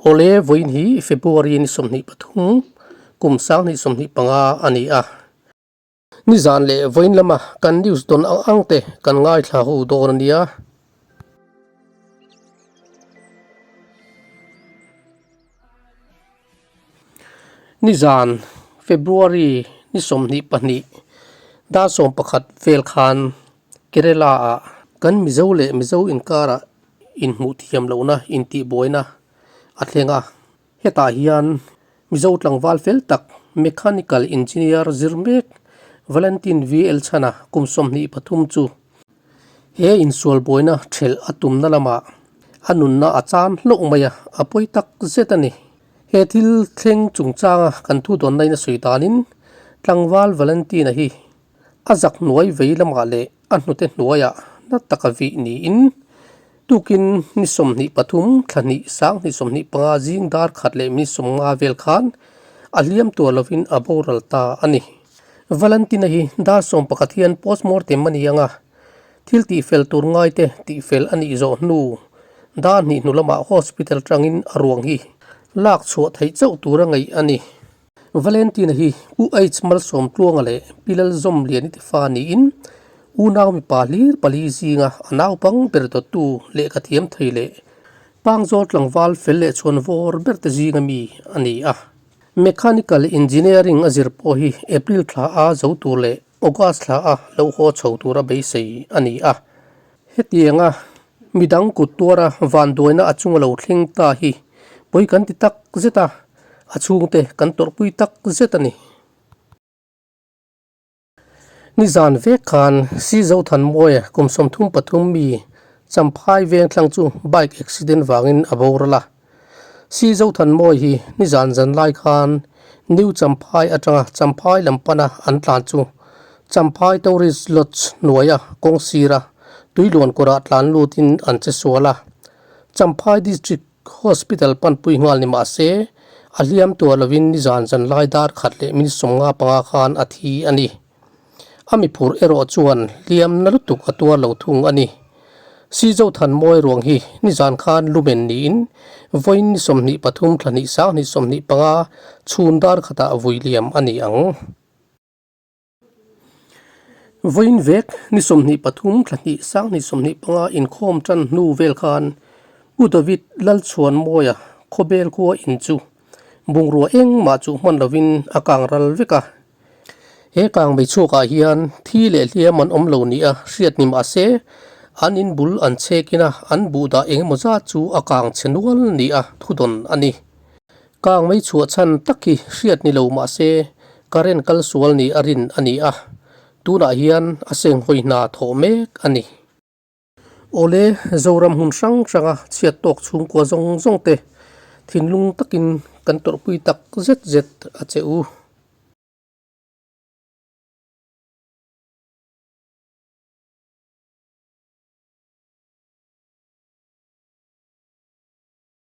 Awle, vawiin hi February ni 23, kum 2025 a ni a. Nizan leh vawiin lama kan news dawn ang ang te kan ngaithla ho dawn a nia. Nizan February ni 22 dar 11 vel khan Kerala ah kan Mizo leh Mizo inkarah inhmuh thiam lohna intihbuaina a thleng a. Hetah hian Mizo tlangval fel tak Mechanical Engineer zir mek Valentin VL Chhana kum 23 chu he insual buaina thelh a tumna lamah a nunna a chan hlauh mai a, a pawi tak zet a ni. He thil thleng chungchanga kan thu dawnna in a sawi danin tlangval Valentina hi A zak hnuai vei lamah leh a hnute hnuaiah na taka vih niin tukin ni 23 thla hnih 2025 zing dar khat leh minute 50 vel khan a hliam tuar lovin a boral ta a ni. Valentina hi dar 11 hian postmortem a ni ang a, thil tihfel tur ngaite tihfel a nih zawh hnu dar hnih hnu lamah hospital tangin a ruang hi lak chhuah theih chauh tura ngaih a ni. Valentina hi Pu H Malsawmtluanga leh Pi Lalzawmliani te fa niin unau mipa hlir pali zinga a naupang ber dawttu lehkha thiam thei leh Pangzawl tlangval fel leh chhuan vawr ber te zinga mi a ni a. Mechanical Engineering a zir pawh hi April thla a zo tur leh August thla a lo haw chho tura beisei a ni a. Hetianga midang kut tuara vanduaina a chunga lo thleng ta hi pawi kan ti tak zet a, a chhungte kan tawrhpui tak zet a ni. Nizan vek khan Si Zothanmawia kum 33 mi Champhai vengthlang chu bike accident vangin a boral a. Si Zothanmawia hi nizan zan lai khan New Champhai atanga Champhai lam pana an tlan chu Champhai Tourist Lodge hnuaia kawng sira tuiluan kawrah tlan lutin an che sual a. Champhai District Hospital panpui nghal ni mah se, a hliam tuar lovin nizan zan lai dar khat leh minute 55 khan a thi a ni. A miphur erawh chuan hliam na lutuk a tuar lo thung a ni. Si Zothanmawi ruang hi nizan khan lumen niin vawiin ni 23 thla hnih 2025 chhun dar khatah vui liam a ni ang. Vawiin vek ni 23 thla hnih 2025 inkhawm tan hnu vel khan Pu David Lalchhuanmawia khawbel khua in chu bungrua engmah chu hman lovin a kang ral vek a. He kang mei chhuakah hian thi leh hliam an awm lo nia hriat ni mah se, an in bul an chhekin a, an buh dah eng emaw zat chu a kang chhe nual nia thudawn a ni. Kang mei chhuah chhan tak hi hriat ni lo mah se, current kal sual ni a rin a ni a, tunah hian a senghawi hna thawh mek a ni. Awle, Zoram hmun hrang hranga chhiat tawk chhungkua zawng zawng te thinlung takin kan tawrhpui tak zet zet a che u.